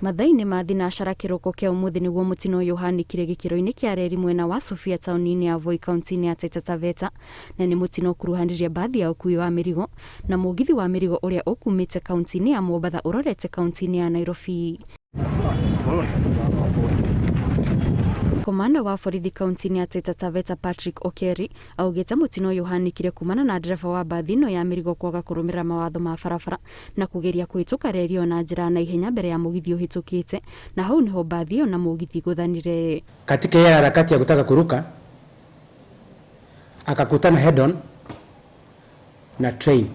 Mathaa-inĩ ma thinacara kĩroko kĩa ũmũthĩ nĩguo mũtino ũyũ ũhanĩkire gĩkĩro-inĩ kĩa reri mwena wa Sofia taũni-inĩ ya Voi kaunti-inĩ ya Taita Taveta na nĩ mũtino ũkuruhanirie mbathi ya ũkuui wa mĩrigo na mũgithi wa mĩrigo ũrĩa ũkumĩte kaunti-inĩ ya Mombatha ũrorete kaunti-inĩ ya Nairobi. Komanda wa borithi kaunti-inĩ ya Taita Taveta Patrick Okeri augĩte mũtino ũyũ ũhanĩkire kumana na ndereba wa mbathi ĩno ya mĩrigo kwaga kũrũmĩrĩra mawatho ma barabara na kũgeria kũhĩtũka reri ĩyo na njĩra ya naihenya mbere ya mũgithi ũhĩtũkĩte na hau nĩho mbathi ĩyo na mũgithi igũthanire. Katika ile harakati ya kutaka kuruka akakutana head on na train.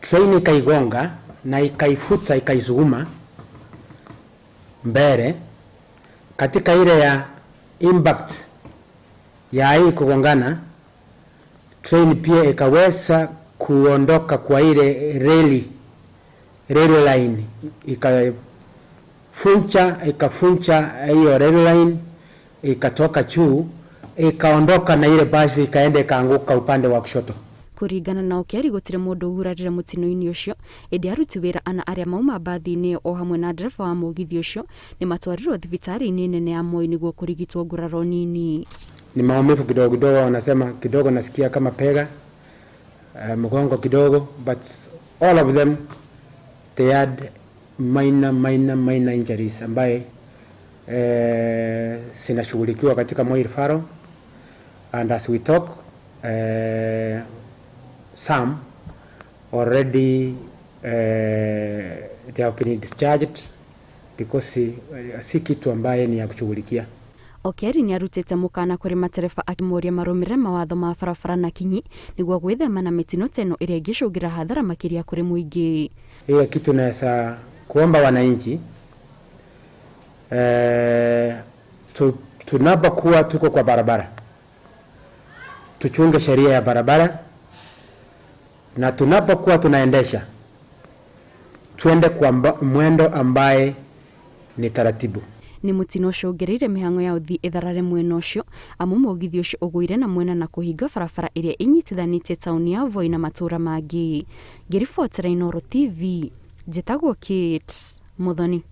Train ikaigonga na ikaifuta ikaisuguma mbele. Katika ile ya impact ya hii kugongana, train pia ikaweza kuondoka kwa ile reli rail line, ikafuncha hiyo rail line, ikatoka juu, ikaondoka na ile basi ikaenda ikaanguka upande wa kushoto. Kũringana na Okeri gũtirĩ mũndũ ũgurarire mũtino-inĩ ũcio ĩndĩ aruti wĩra ana arĩa mauma mbathi-inĩ ĩyo o hamwe na ndereba wa mũgithi ũcio nĩ matwarirwo thibitarĩ-inĩ nene ya Moi nĩguo kũrigitwo nguraro nini. Ni maumivu kidogo kidogo, wanasema kidogo nasikia kama bega, mgongo kidogo, but all of them they had minor minor minor injuries ambaye zinashughulikiwa katika Moi Referral, and as we talk, some already they have been discharged because si kitu ambaye ni ya kushughulikia. Okeri nĩ arutĩte mũkana kũrĩ matereba akĩmoria marũmĩrĩre mawatho ma barabara na kinyi nĩguo gwĩthema na mĩtino ta ĩno ĩrĩa ĩngĩcũngĩra hathara makĩria kũrĩ mũingĩ. Ile kitu naweza kuomba wananchi, tunapokuwa tuko kwa barabara tuchunge sheria ya barabara, na tunapokuwa tunaendesha tuende kwa mwendo ambaye ni taratibu. Nĩ mũtino ũcũngĩrĩirie mĩhang'o ya ũthii ĩtharare mwena ũcio amu mũgithi ũcio ũgũire na mwena na kũhinga barabara ĩrĩa ĩnyitithanĩtie taũni ya Voi na matũũra mangĩ. Ngĩribotera Inooro TV, njĩtagwo Kate Muthoni.